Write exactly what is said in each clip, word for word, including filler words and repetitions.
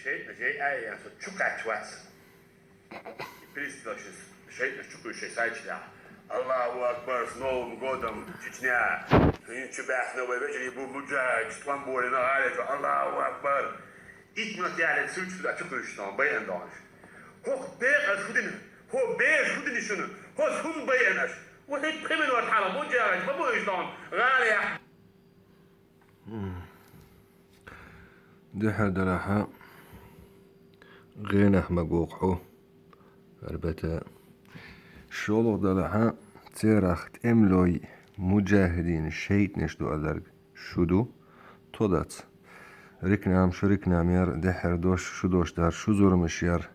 ШайтӀанаш яй ая, со чу кхаьчча вац. Приставаш шайтӀанаш чу кхуьйсуш сайчилахь. Аллаху акбар, с Новым годом, Чечня! Хин чу баьхна вай вежарий бу муджахид, тӀом болийна гӀалечу, Аллаху акбар! Итт минот яле цуьнца чу кхуьйсуш сон, байан донаш. ХӀокху бекъаш хӀу дина? ХӀо беш хӀу дина шуна? ХӀо хӀун байан аша? Ва хӀетта пхи минот хьала муджахид ма бу иштта гӀалехь. Дуьхьал далахьа, гӀенах ма гоху хьо, Арбата. ШолгӀа далахьа, церах тӀемалой, муджахидин, шайтӀанаш ду аларг шу ду, тхо дац. Рикнам, шу рикнам яр, дехьара дош, шу дош дар, шу зурамаш яр,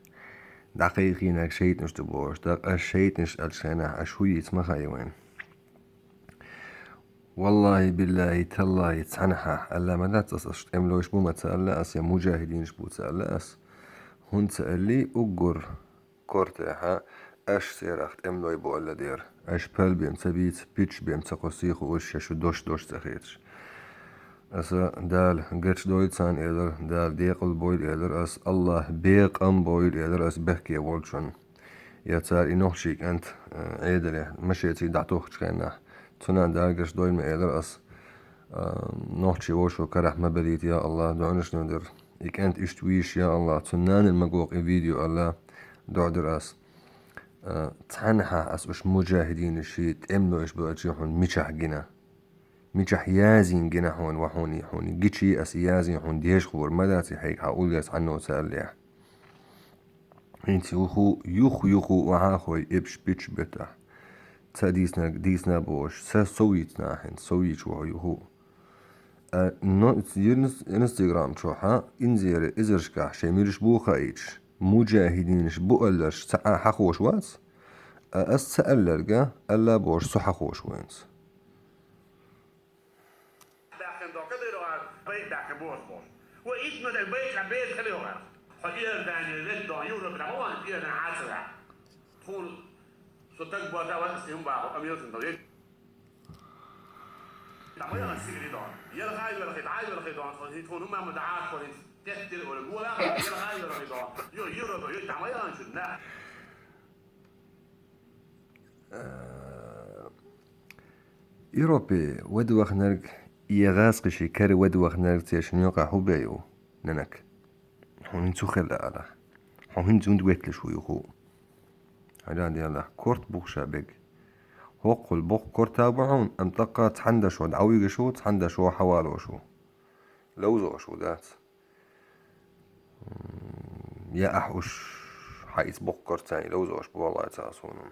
дӀакхайкхийнарг шайтӀанаш ду бохуш, дакъа аш шайтӀанаш аьллачу хенахь, аш хӀу йийца ма хаьа вайн. Валлахи, биллахи, таллахи, цхьанхьа аьлла ма дац ас, аш тӀемалойш бу ма ца аьлла ас, я муджахидинаш бу ца аьлла ас. ХӀунда ца аьллий, уггар кортехьа, аш церах тӀемалой бу аьлла дера. Аш пал бен ца бийца, пуьчаш бен ца кхуссий хууш, ша шу дош дош ца хеташ. Аса Дала гечдойла царна элира, Дала декъал бойла элира ас, Аллах бекъам бойла элира ас бехке волчунна. Я цара и нохчий кӀант, э, Ӏедале, машеций дӀатухучу хенахь, цунна Дала гечдойла ма элира ас, э, нохчий вовшо карахь ма белийта, я Аллах, дуьхьанаш дер. И кӀант иштта вийш, я Аллах, цунна нанал ма гоху и видео аьлла, дуьхьа дира ас. Э, цхьанхьа ас уьш муджахидинаш ши тӀемалойш бу аьлча хьуна мичахь гина? Мичахь язйина гина хьуна ва хьуна, хьуна гичий ас язйина хьуна деза хуур ма дац и хьайга хьан уллера цхьанна ца аьллехь. ХӀинца юху, юху, юху охьа а хой, эпаш, пуьчаш бетахь. Ца дийцинарг дийцина а бохуш, ца сов йийцина ахьа хӀинца, сов йийцу вахьа юху. А, но, инс-, инстаграм чохьа, инзере, изаршкахь шайн муьлш бу хаийташ, муджахидинаш бу алларш ца а хьахош вац, а ас ца алларга, алла а бохуш, со хьахош ву хӀинца. Баьхкина дохка дайра вара, бай баьхкина бохуш болуш. Ва итт минот бай чӀа бер хила йогӀара. Хьо Иордане веддон, Европа ма ван, Иордан Ӏацара. Тхуна со таг бода ван сим баху, амиртан дал. Тамаян сигри дон. Яр хай вер хит, хай вер хит дон, хит хун ма ма да хор хит. Теттир ор гула, яр хай вер хит дон. Йо, Европа, йо, тамаян чу на. Э, Европе вада вахнарг, я гӀазкхи ши кара вада вахнарг цершин юкъа хӀу бе ю, нанак? Хьо хӀинца хӀу хилла ала? Хьо хӀинца зунда ветталуш ву юху? Хьажа делахь, корт бухуша бег. ХӀоккхул боккха корта бу хьуна, амма тӀаккха цхьана дашо дӀавуьгуш ву, цхьана дашо хьавалош ву. Ловзош ву дац. М, я ахь уьш хьан иза боккха корта царна ловзош бу, валлахӀи, ца суна.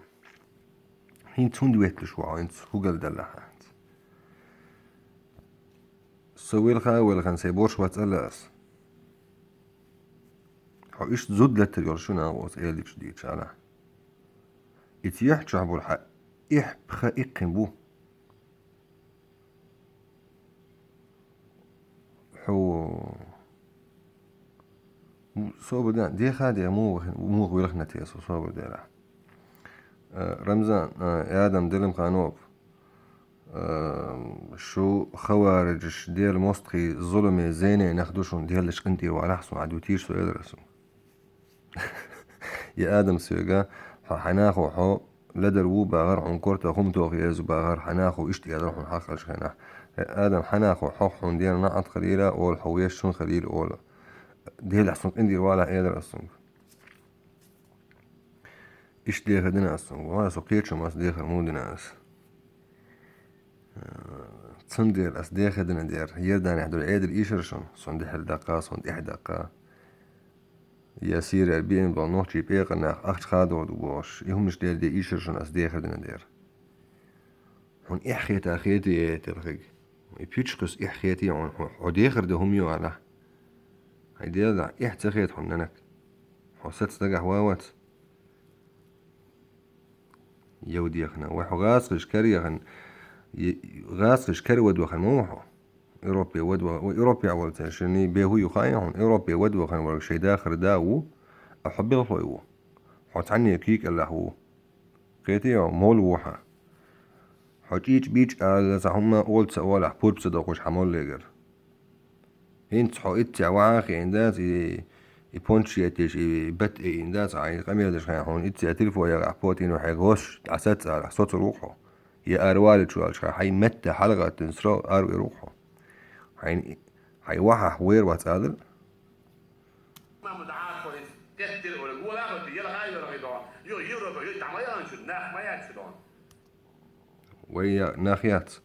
ХӀинца хӀунда ветталуш ву хьо, хӀинца хӀу гал далла хьанца? Со велха а велхан, сайн борш вац ала ас. Хьо иштта зуда латтар йолуш шу нагӀа оцу элдикаш дийча, ала. И цехьа чохь болу хьан эхь пха иккхина бу. Хьо собар де, деха а де, муха вахна-, муха вилхна те со собар дера. Э, Рамзан, э, Адам Делимханов, э, шу хавариджаш Дела мостагӀий зуламе зене нах ду шуна, Делаш къинтӀера валахь суна, Ӏа ду тийша со элира суна. Я Адам соьга, хьо хьанахо хьо ладар ву бахар, хьуна корта хӀума тоха еза бахар, хьанахо иштта элира хьуна хьакхалш хенахь. Я Адам, хьанахо хьох хьуна дена наӀат хилийла олу, хьо вешан хилийла олу. Делахь суна къинтӀера валахь элира ас цунга. Иштта дехар дина ас цунга. Валлахь, со кхечу ма ас дехар муха дина ас. Цундела ас дехар дина дера. Иорданехь долу Ӏедал ийшира шуна, сон дехьал даккха, сон тӀехь даккха. Я Сирияра биъна болу нохчий пекъар нах ахча хадор ду бохуш, и хӀуманаш дела де ийшира шуна ас дехар дина дера. Хьуна эхь хета хетий, э, телхиг? И пуьчкхуьс эхь хетий хьуна, хьо, хьо дехар де хӀума ю алахь? Хьай дела, эхь ца хета хьуна, нанак? Хьо саца дагахь ван вац? Яв дехна. Вай хьо гӀазкхиш кара яхана, е-, гӀазкхиш кара вада вахана ма ву хьо? Европе вада ва-, Европе а вала цара шинний беху ю хаьа хьуна? Европе вада вахана вара шайн дахар да а ву, а хьо белхалой ву. Хьо цхьанне куьйга аллахь ву. Кхетий хьо, молла ву хьан? Хьо чӀийчӀ-бийчӀ ала цхьа хӀумма олу ца олахь, пурба ца доккхуш хьан моллегара. ХӀинца хьо иццехь вахьа а хиъна дац, и И пончиятеш, и бат, и индац, ай къамел деш хьайн хьун, ицци телефон ягӀахь потино хьайга гӀош, дӀасац арахь, соцур ву хьо. Я ара валичу валчхьа, хьай метта хьалгӀаттина сро ара вир ву хьо. Хьайн, хьай вахьахь вер вац алар. Мама дӀахьо иза, тӀехтира ола, гула а хӀоттий, яла хай яла хай догӀу. Йо, Европа, йо, тӀама яла чу, нах ма яц чу догӀу. Вай я, нах яц.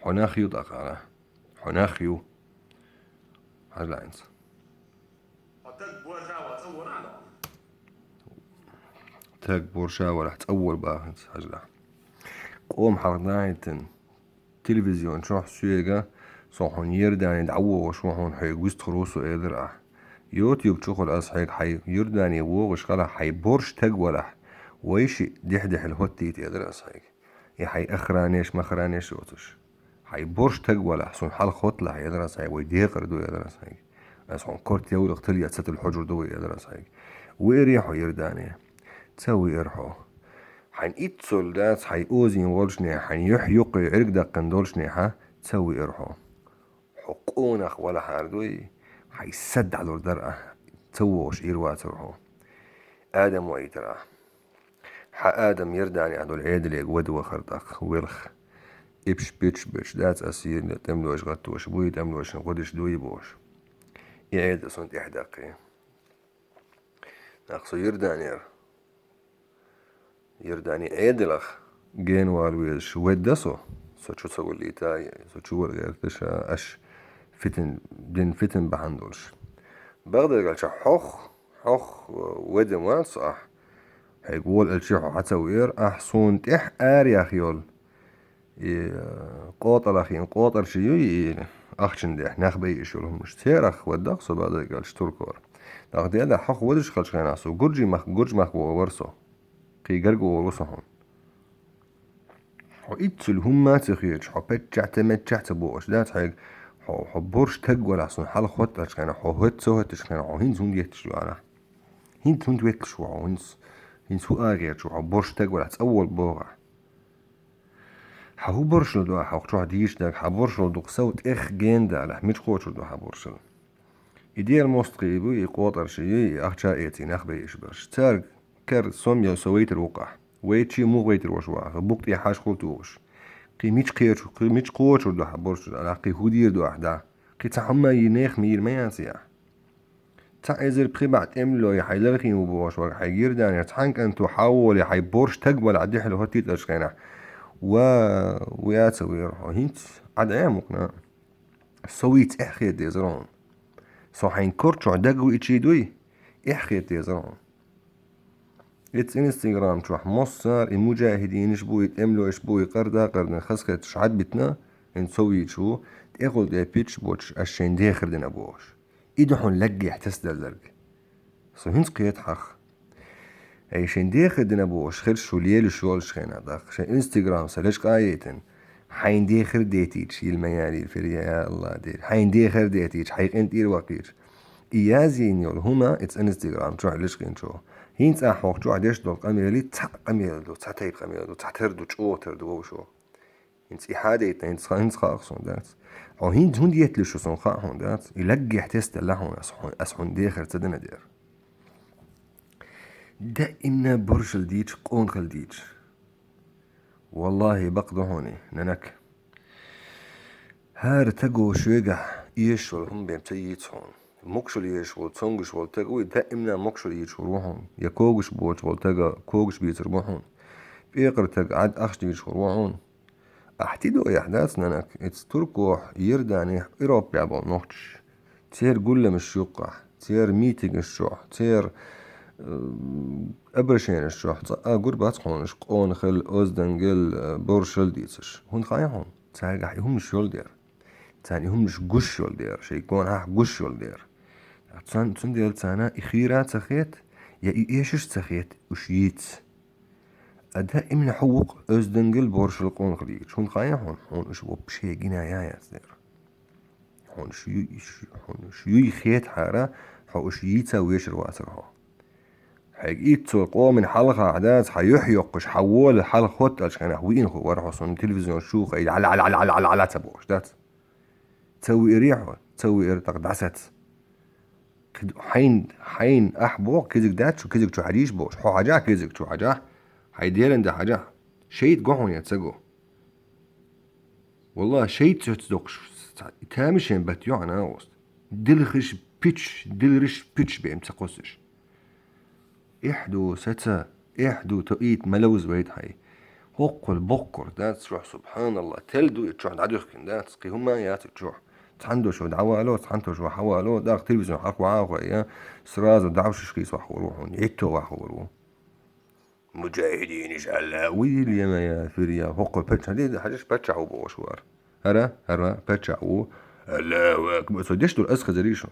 Хьо нах ю тӀаккха, ала? Хьо нах ю. Хьажа лаьнца. Хьо таг борша вала цӀа вара, ала? Таг борша вала цӀа вара баханца, хьажа лаьнца. Къом хьалха нахьийтина. Телевизион чохь соьга, со хьуна Йордане дӀавогӀуш ву хьуна, хьоьга вистхур ву со, элира ахь. YouTube чухула ас хьоьга хьай Йордане вогӀуш хилахь, хьай борш таг валахь, вай шиъ дехьа-дехьа хӀоттийта, элира ас хьоьга. И хьай охранеш, махранеш йоцуш. Хьай борш таг валахь, суна хьалха хӀотталахь, элира ас хьоьга, вай декхар ду, элира ас хьоьга. Ас хьуна корта евлах тали а ца тулла хьожур ду вай, элира ас хьоьга. Веарий хьо Йордане? Ца веара хьо. Хьайн иццул дац, хьай озийна волчунехь, хьайн юьхь юккъе Ӏирг даккхина долчунехьа, ца веара хьо. Хьо къонах валахьара дуй, хьай са дӀалур дара ахь, ца вогӀуш Ӏийр вацара хьо. Адам вайтара ахь. Хьан Адам Йорданехь долу Ӏедалега вада вахара тӀаккха, велха. Ипш-пипш беш дац ас йина тӀемалоша гӀаттош буй, тӀемалошна гӀо деш дуй бохуш. И Ӏедал суна тӀехь даккхий. Нах со Йорданера. Йордане Ӏедалах генвала везаш ведда со. Со чу ца валлийта, со чу вала гӀерташ, аш фитин, дин фитин бахьана долуш. Багдад галча хьох, хьох, э, веда ван со ахь. Хьайга вола элчи хьо хьан ца веара, ахь суна тӀехь араяхь йолу. И, э, къотӀалахь йина къотӀарчий юй и ахчана дехьа нах бейиш йолу хӀуманаш. Церах вадда-кх со базаргӀалчу туркора. Нах дела хьох вадаш хилчу хенахь со гуржий мах-, гурж махка вогӀу вара со. Кхин гарга вогӀу со хьуна. Хьо иццул хӀумма а ца хеташ, хьо паччахь ца маччахь ца бохуш дац хьайга, хьо, хьо борш таг валахь суна хьалха хӀотталчу хенахь, хьо хӀоьтта ца хӀоьттачу хенахь, хьо хӀинца хӀунда етташ ву ахь? ХӀинца хӀунда ветташ ву хьо? ХӀинца, хӀинца хӀу агӀерташ ву хьо борш таг валахь цӀа волу бохахь? Хьан хӀу боршал ду ахь хьох чохь дийшинарг, хьан боршал ду-кх сов тӀех гена далахь, мича кхочур ду хьан боршал? И дера мостагӀий буй, и къотӀарчий юй, и ахча а эций нах бейиш берш. Цаьрга кер сом я со вайтар ву-кх ахь. Вайтчий муха вайтар ваша ваха, букъ тӀе хьажа хӀума тухуш. Кхин мича кхечу-, кхин мича кхочур ду хьан боршал, ахь кхин хӀу дийр ду ахь дӀа? Кхин цхьа хӀума йийр нехан мийр ма яций ахь. Цхьа эзар пхи бӀе тӀемалой хьайн лархийна ву бохуш вара хьайга Йорданера, цхьана кӀанто хьан волий, хьайн борш таг валахь дехьа хӀоттийта аьллачу хенахь. Ва, ву а ца веара хьо, хӀинца Ӏад Ӏе мукъана. Со вийца эхь хета дезара хьуна. Со хьайн кор чохь дагавиъчий дуй, эхь хета дезара хьуна. Эцу Инстаграм чохь массара и муджахидинаш бу, и тӀемалойш бу, и къарда-къардина хазахетташ хьадбитина, хӀинца со вийча ву, тӀехула тӀе пичча боцуш, аш шайн дехар дина бохуш. И ду хьуна леггехь тасаделларг. Со хӀинца кхета хьах. Ай, шайн дехар дина бохуш, хир шу лелаш йолчу хенахь даккха, шайн Инстаграм сан лечкъа а яйтина, хьайн дехар а детийча, йила ма ялийла, фир я, я Алла, дера. Хьайн дехар а детийча, хьайн къинтӀера ваккхийча. И язйина йолу хӀума, иза Инстаграм чохь лечкъинчо. ХӀинца ахь хьох чохь деш долу къамелий цхьаъ къамел ду, цхьа тайпа къамел ду, цхьа тар ду, чӀогӀа тар ду вовшо. ХӀинца и хьадайтина, хӀинца, хӀинца хаьа суна дац. Хьо хӀинца хӀунда етталуш ву суна хаьа хьуна дац. И леггехь тесделла хьуна, ас хьуна, ас хьуна дехар ца дина дера. Даимна боршал дийча, къонахал дийча. Валлахи, бакъ ду хьуна, нанак. ХӀара таго шоьгахь эшаш волу хӀума бен ца йийца хьуна. Мукшал езаш волу, цомгуш волу таг вуй, даимна мукшал йийцур ву хьуна. Я когаш боцуш волу тага когаш бийцур бу хьуна. ПӀекъар таг Ӏад ахча дийцур ву хьуна. Ахь тидо яхь дац, нанак, эцу туркохь, Йорданехь, Европехь болу нохчаш. Церан гулламаш юккъахь, церан митингаш чохь, церан, э, обращенеш чохь цкъа а гур бац хьуна уьш къонахал, оздангал, э, боршал дийцаш. ХӀунда хаьа хьуна? Цаьргахь и хӀуманаш йолу дера. Царна и хӀуманаш гуш йолу дера, шайн гонахь гуш йолу дера. Цан-, цундела царна и хийра а ца хета, я и эшаш а ца хета уьш йийца. Ада имна хьу вукх оьздангалла боршал къонахалийча. ХӀунда хаьа хьуна? Хьуна уьш вообще гина яц дера. Хьуна уьш юй, уьш, хьуна уьш юй хетахьара, хьо уьш йийца вешар вацара хьо. Хьайга итт цо къоман хьалха хьадаца, хьан юьхь йоккхуш, хьан вола хьалха хӀотталчу хенахь виъна хӀу вара хьо, суна телевизион чу хайда, хьала, хьала, хьала, хьала, хьала ца бохуш дац. Ца виъарий хьо, ца виъар тӀаккха дӀасац. Кхы-, хьайн, хьайн ахь боху, кизиг дац шу, кизиг чу хьажийша бохуш. Хьо хьажахь кизиг чу, хьажахь. Хьайн Делан де хьажахь. ШайтӀа го хьуна я ца го? Валлахи, шайтӀа цоьца доккхуш, ца-, тамашийна бат ю хьуна оцу. Дилхиш пичаш, дилриш пичаш бен ца кхуссуш. Эхь ду, саца, эхь ду, тоъийта ма левза вайта хьай. ХӀоккхул боккхур дац чохь, субханаллах, тел ду и чохь дӀадуьхкина дац, кхин хӀумма а яц и чохь. Цхьана дош ву дӀавало, цхьана дош ву хьавало, дӀахо телевизор хьалха вахьа а хьо я, сразу дӀавшиш хийца вахьа вур ву хьуна, хӀетто вахьа вур ву. Муджахидинаш Алла, уй, лема я, фиръя, хӀоккхул паччахь, хьажаш паччахь ву бохуш вара. ХӀара, хӀара паччахь ву. Аллаху акбар. Со деш долу аса хезарий шу?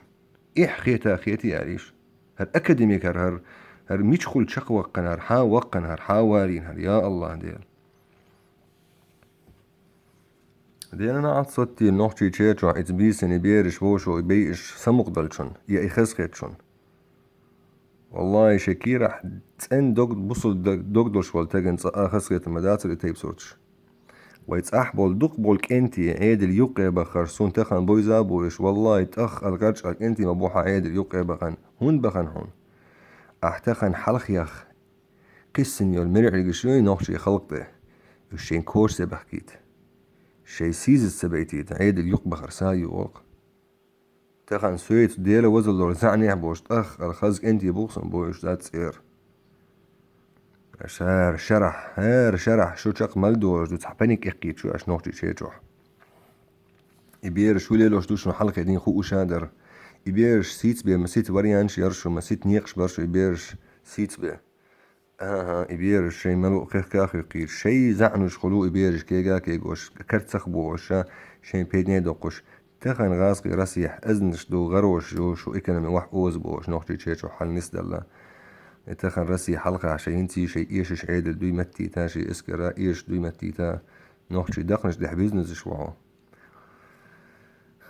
Эхь хета, хетий арийша? ХӀара академик хӀара, хӀара, хӀара мичахула чекхваккхана, хӀара хьан ваккхана, хӀара хьан варийна, хӀара, я Аллах Дела. Дена нагӀалт соттийна нохчий чечохь, ица бийсани бераш вовшо и бейаш самукъадалчун, я и хазахетачун. Валлахи, шен кийрахь цӀен дог, бусул дог, дог долуш волу таган цкъа а хазахетар ма дацара и тайпа сурташ. Вай цӀахь болу дукха болу кӀентий Ӏедал юккъе бахарш суна тахана бойза а бойуш, валлахи, тӀах ала гӀарчӀ ала кӀентий ма бу хьан Ӏедал юккъе бахана. ХӀунда бахана хьуна? Ахь тахана хьалхех кхиссина йолу мераӀилгаш ю и нохчий халкъ тӀе. Уьш шайн коша ца бахкийта. Шайн сийзаца ца байтийта, Ӏедал юккъе бахар са а ю олу-кх. Тахана соьца Дела вазаллора заьӀнехь болуш тӀах ала хаза кӀентий бу-кх суна бойуш дац цӀера. Шара шарахь, хӀара шарахь шу чекх мел долуш ду, цхьа паник эккхийта шу аша нохчий чечохь. И бераш хӀун лелош ду шуна хьалхе дин хууш а дара. И бераш сийца бен масийтта варианташ яра шу, масийтта некъаш бара шу и бераш сийца бен. АхӀа, и бераш шайн мало а хехка а хехкийра, шайн заьӀнуш хуьлу и бераш кега а кегош, карцах а бохуш, шайн пайдане а доккхуш. Тахана гӀазкхий Россехь аьзнаш ду, гӀарош ю, шу экономи вахь оза бохуш, нохчий чечо хьал нисдалла. И тахана Россия хьалха шайн хӀинций, шайн эшаш Ӏедал дуй маттийта, шайн эскара эшаш дуй маттийта, нохчий дакханаш тӀехь бизнесаш вахьо.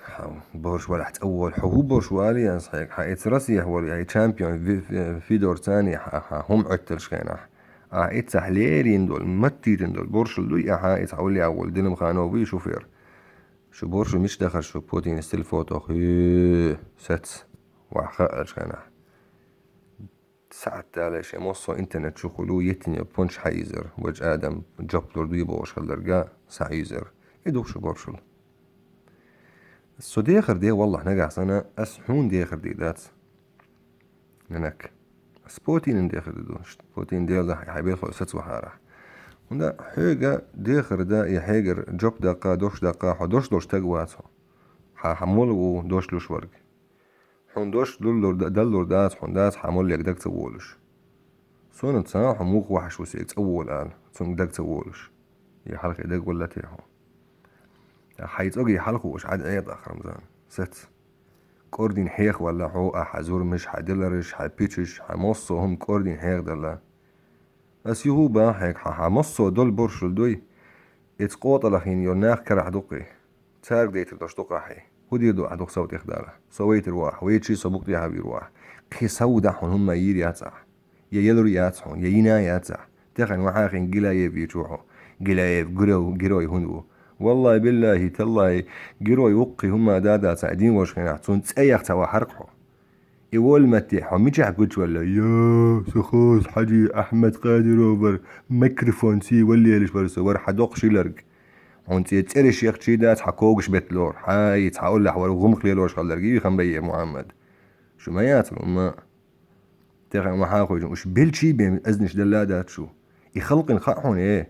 Хьан борш валахь цӀа волу, хьо хӀун борш ву алий ас хьега? Хьан эца Россехь волу, я и чемпион ви-, ви-, Фидор цани хьан, хьан хӀума Ӏоьтталш хенахь. Ахь эцахь лерина долу, маттийтина долу боршал дуй ахьа, эца хьан уллехь волу Дилмханов вуй шофер? Шу боршу мича дахар шу Путинан стил фотох? Хьу, сац, вахь хаалаш хенахь. СаӀат дале шен массо интернет чу хуьлу, йиттина йо понч хьаийзар, вач адам жоп лур дуй бохуш хиларга схьаийзар. И ду шу боршул. Со дехар де, валлахь, нагахь санна, ас хьуна дехар де дац. Нанак. Ас Путинан дехар де ду. Путин дела хьай белхо сац вахьарахь. ХӀунда хьоьга дехар да, я хьегар жоп даккха, дош даккха, хьо дош долуш таг вац хьо. Хьан хьан мула ву дош луш варг? Хьуна дош луллур да-, даллур дац, хьуна дац хьан моллега даг ца волуш. Суна ца хьо муха вахьаш ву цига цӀа вола ала, цунга даг ца волуш. Я хьалхе даг валла те хьо. Хьай цӀоги хьалха уш Ӏад Ӏедах, Рамзан. Сац. КӀордин хьех валла хьо, а хьан зурмаш, хьан дилараш, хьан пичаш, хьан массо а хӀума кӀордин хьех далла. Ас юху бан хьега хьан, хьан массо а долу боршал дуй? Эца къотӀалахйина йолу нах карахь дуккхий? Цаьрга дейтар долуш дукха ахьий? ХӀун дийр ду ахь дукха сов тӀехдала? Со вайтар ву ахь, вайтчий со букъ тӀехьа вийр ву ахь. Кхин сов дахь хьуна хӀумма йийр яц ахь. Я ялур яц хьуна, я йина яц ахь. Тахана вахьахин Гилаев вийчу хьо. Гилаев гуров, герой хӀунда ву? Валлахи, биллахи, таллахи, герой вуккхий хӀумма да дац ахь дин волуш хенахь, цунна цӀе яхца вахьаркх хьо. И волу метте хьо мичахь гучвелла? Я, со хоза Хьаджи Ахьмад Кадиров вара, микрофон сий валлелаш вара со, вара хьан доккха шиларг. Хьуна цӀе цӀераш яхчий дац хьан когаш бетталора. Хьай, цхьа уллехь вара гӀумах лелош хиларг, и Хамбае Мухьаммад. Шу ма яцара, умма. Тахана ма хьахуьйжина, уьш белчий бен азнаш делла а дац шу. И халкъана хаьа хьуна, э?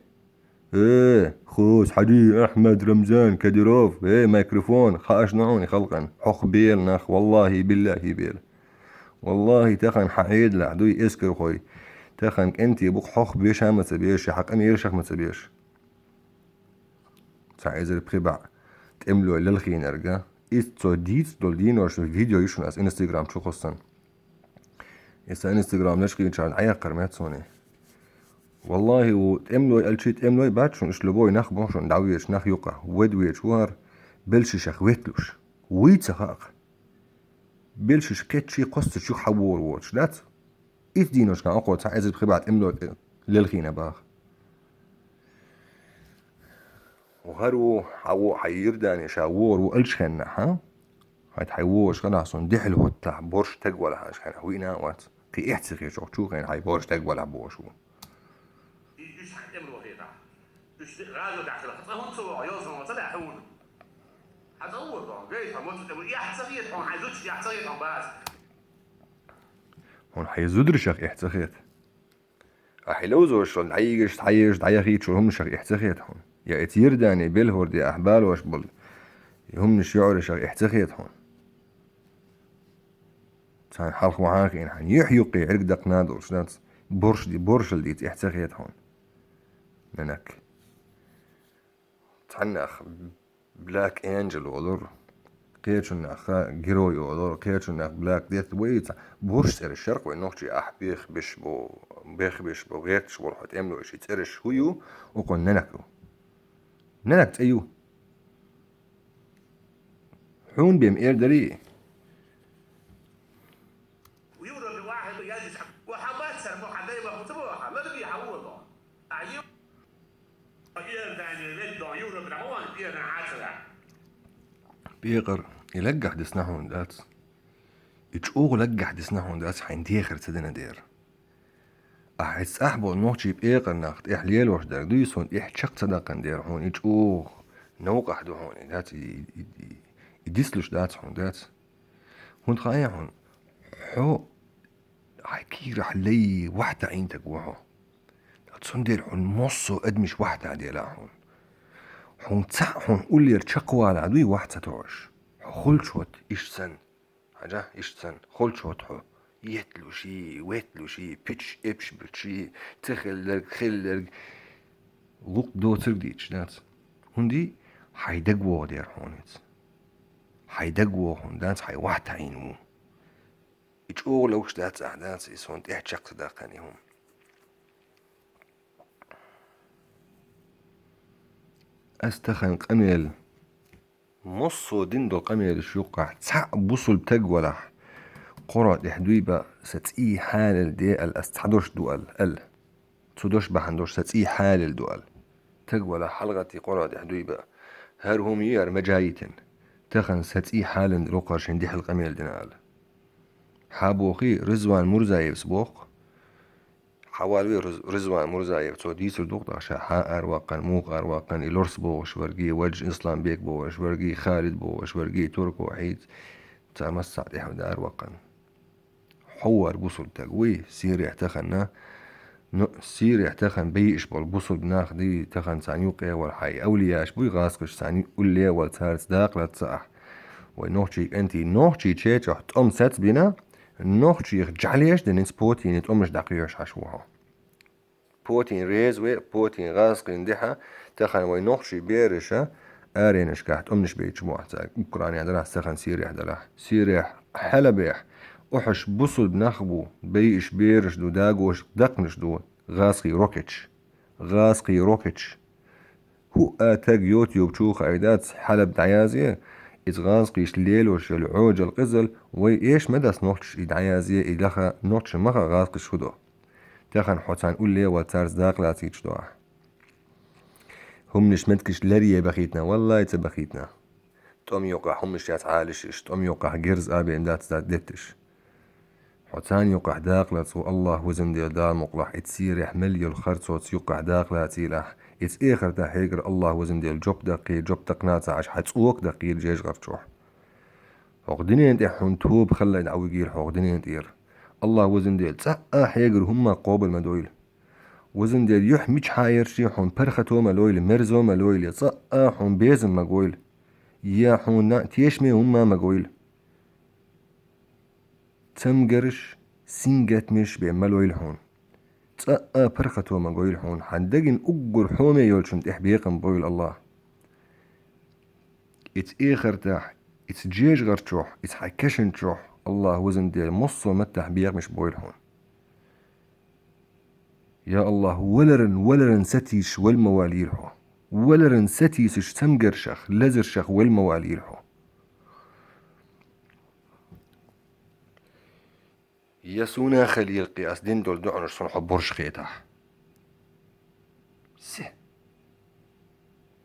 Э, хоза Хьаджи Ахьмад Рамзан Кадиров, э, микрофон, хаьаш ду хьуна и халкъана. Хьох бела нах, валлахи, биллахи бела. Валлахи, тахана хьан Ӏедалахь дуй эскархой. Тахана кӀентий бу-кх хьох беша а ма ца беш, хьан къамелашах а ма ца беш. Цхьа эзар пхи бӀе тӀемалой лелхийнарг. Иза цо дийца долу дийнош видео ю шуна ас Instagram чу кхуссана. Иза Instagram лечкъийначарна Ӏаяккхар меца суна. Валлахи, ву тӀемалой аьлчи тӀемалой бац шуна, уьш любой нах бу шуна, дӀавечу нах юкъа. Вед вечу ву хӀара, белшишах ветталуш. Вуй ца хаьа-кх. Белшиш кхеччий кхоссачух хьан вогӀур воцуш дац? Итт дийнашкахь окхо цхьа эзар пхи бӀе тӀемалой лелхийна баха. ХӀара ву, хьан ву, хьан Йордане ша вогӀур ву аьлча хеннахь, хьан? Хьайт хьай вогӀуш ханахь сон дехьал хӀоттахь борш таг валахь аша хьайна вийна а вац. Кхи эхь ца хеташ чу хьайна хьай борш таг валахь бохуш ву. Уьш хьан тӀемало хетахь. Уьш гӀазо дахьаш хила. Хьан цӀа хӀунда ца вогӀу, йолсума ца лаьа хьуна. Хьан цӀа вогӀу, гайта хьо моцу тӀемало. Эхь ца хета хьуна, хьай зудчаш эхь ца хета хьуна бац. Хьуна хьай зударшах эхь ца хета. Ахьа левзошал дӀайигаш, дӀаеш, дӀаяхийчул хӀуманашах эхь ца хета хьуна. Я эца Иордане белхӀор де ахьа балош болу хӀуманаш йоӀарашах эхь ца хета хьуна. Царна хьалха вахьан хиъна хьан юьхь юккъе Ӏирг даккхана долуш дац, борш ди-, боршал дийца эхь ца хета хьуна. Нанак. Цхьаннах Black Angel олур, кхечуннах Герой олур, кхечуннах Black Death, вай ца борш цӀераш шаркъ вай нохчий ахь бех беш бо, бех беш бо, гӀерташ бо хьо тӀемлой ши цӀераш хӀу ю, укхун нанак ю. Нанак цӀе ю. Хьун бем эр дари. Пекъар, и лаггахь дисна хьуна дац. И чӀогӀа лаггахь дисна хьуна дац, хьайн дехар ца дина дера. Ахьа цӀахь болу нохчий пекъар нах тӀехь лелош дара дуй, сон тӀехь чекх ца даккхана дера хьуна, и чӀогӀа новкъахь ду хьуна, и дац, и, и, и, и дислуш дац хьуна дац. ХӀунда хаьа хьуна, хьо хьайн кийрахь лай вахьта Ӏийна таг ву хьо. Цундела хьуна массо а адамаш вахьта делахь хьуна. Хьуна цхьаъ хьуна уллера чекхвала дуй вахь ца тоьуш. Хьо хуьлуш ву иштта санна. Хьажа, иштта санна, хуьлуш ву хьо. Етталуш и, ветталуш и, пичаш, эпш буьтуш и, ца хилларг, хилларг, гӀуллакх доцург дийцуш дац. ХӀунда хьайн дагавогӀу дера хьуна иза. Хьайн дагавогӀу хьуна дац, хьайн вахьта Ӏийна ву. И чӀогӀа ловш дац ахь дац, и сон тӀехь чекх ца даккхана и хӀума. Ас тахана къамел, массо а дина долу къамелаш юккъахь цхьаъ бусулба таг валахь, Къуръан тӀехь дуй бан, сан цӀий хьалал де аьлла, ас цхьа дош ду аьлла, аьлла. Цу дош бахьана дош сан цӀий хьалал ду аьлла. Таг валахь хьалагӀатти Къуръан тӀехь дуй бан. ХӀара хӀума ю яра мажа йитина. Тахана сан цӀий хьалан рокхар шайн дехьал къамел дина аьлла. Хьан бохий, Ризван Мурзаевс боху. Хьан валаве Риз-, Ризван Мурзаев, цо дийцар ду-кх тӀаккха ша хьан араваккхана, муха араваккхана, и Лорс бохуш верг, и Ваджи Исламбек бохуш верг, и Халид бохуш верг, и Турко Хьийд, цара массахь тӀехь араваккхана. Хьо вара бусулба таг вуй, Сирехь тахана, ну, Сирехь тахана бийш болу бусулба нах ди, тахана царна юккъе вара хьайн авлияш буй, гӀазкхаш царна улле вара цаьрца дакъа лаца ахь. Вай нохчий кӀентий, нохчий чечохь тӀом сац бина, нохчийх жӀалеш динца Путине тӀомаш дӀакхоьхьуш хьаш ву хьо. Путин реза ве, Путин гӀазкхийн дехьа, тахана вай нохчий бераша аренашкахь тӀомнаш бейчу мохь цаьрга, Украинехь дарахь, сахана Сирехь дарахь. Сирехь, Хьалабехь, охьаш бусулба нах бу, бейиш бераш ду, дагош даккхнаш ду, гӀазкхий рокеташ. ГӀазкхий рокеташ. ХӀуъа таг YouTube чу хаийдац, Хьалаб дӀаязъе, иза гӀазкхийш лелош йолу Ӏоьжал къизал, вай эш ма дац нохчаш и дӀаязъе, и даха нохча маха гӀазкхаш хӀу до. Тахана хьо царна улле вала цаьрца дакъа лацийташ до ахь. ХӀуманаш меттигаш ларъе бахийтина, валлай ца бахийтина. ТӀом юккъахь хӀуманаш яц Ӏалашаш, тӀом юккъахь герз а бен дац детташ. Хьо царна юккъахь дакъа лаца ву АллахӀ везан Дела Дала мукъалахь, и Сирехь мел йолу харцоца юккъахь дакъа лацийлахь, иза эхартахь хьегара АллахӀ везан Дела жоп даккхий, жоп даккхана ца Ӏаш хьан цӀока даккхийла жежа гӀарчохь. ХӀокху динен тӀехь хьуна тоба халлай дӀа вигийла хьо хӀокху динен тӀера. АллахӀ везан Дела цӀа а хьегара хӀумма къобал ма дойла. Везан Дела юьхь мичахьа ерш хьуна паргӀато ма лойла, мерзо ма лойла, цӀа а хьуна безам ма гойла. Я хьуна тешаме хӀумма ма гойла. Цамгарш, сингаттамаш бен ма лойла хьуна. ЦӀа а паргӀато ма гойла хьуна, хьан дагина уггар хьоме йолчун тӀехь бекхам бойла АллахӀ. Иза эхартахь, иза жежа гӀарчохь, иза хьан кешан чохь АллахӀ везан Дела массо а маттахь бекхамаш бойла хьуна. Я АллахӀ, валаран, валаран сатийсаш вала ма валийла хьо. Валаран сатийсаш цамгаршах, лазаршах вала ма валийла хьо. Я суна хила йилкхи ас дина долу дуьхьанаш суна хьо борш хетахь. Се,